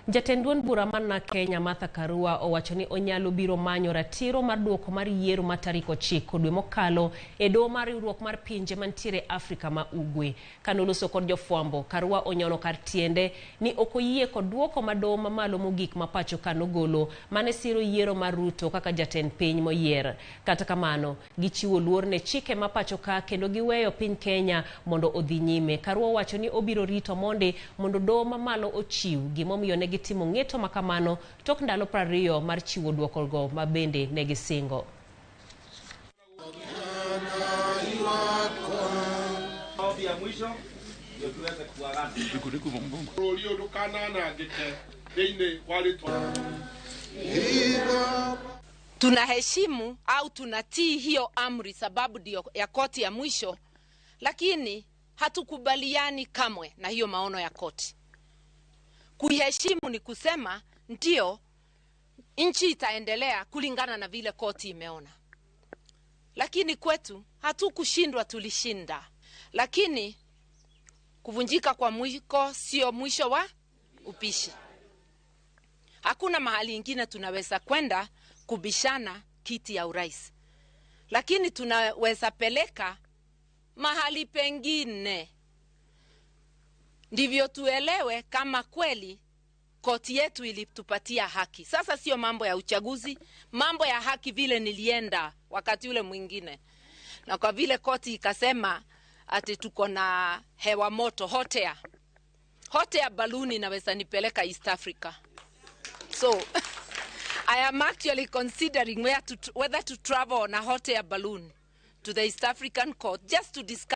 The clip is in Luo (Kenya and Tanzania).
Jatend duond bura mar Narc Kenya Martha Karua owacho ni onyalo biro manyo ratiro mar duoko mar yiero ma tarik 9 dwe mokalo e doho mar riwruok mar pinje mantiere Afrika ma Ugwe. Kanoloso kod jofwambo, Karua onyono kar tiende ni ok oyie kod duoko ma doho mamalo mogik ma pacho ka nogolo mane siro yiero mar Ruto kaka jatend piny moyier. Kata kamano, gichiwo luor ne chike ma pacho ka kendo giweyo piny Kenya mondo odhi nyime. Karua owacho ni obiro rito mondi mondo doho mamalo ochiw gimomiyo ne gitimo ng'eto ma kamano tok ndalo 20 mar chiwo duokogo ma bende ne gisingo. Tunaheshimu au tunatii hiyo amri sababu ndio ya koti ya mwisho, lakini hatukubaliani kamwe na hiyo maono ya koti. Kuiheshimu ni kusema ndio nchi itaendelea kulingana na vile koti imeona, lakini kwetu hatukushindwa, tulishinda. Lakini kuvunjika kwa mwiko sio mwisho wa upishi. Hakuna mahali ingine tunaweza kwenda kubishana kiti ya urais, lakini tunaweza peleka mahali pengine, ndivyo tuelewe kama kweli koti yetu ilitupatia haki. Sasa sio mambo ya uchaguzi, mambo ya haki vile nilienda wakati ule mwingine, na kwa vile koti ikasema ati tuko na hewa moto, hot air, hot air balloon inaweza nipeleka East Africa. So I am actually considering whether to travel on a hot air balloon to the East African court just to discuss.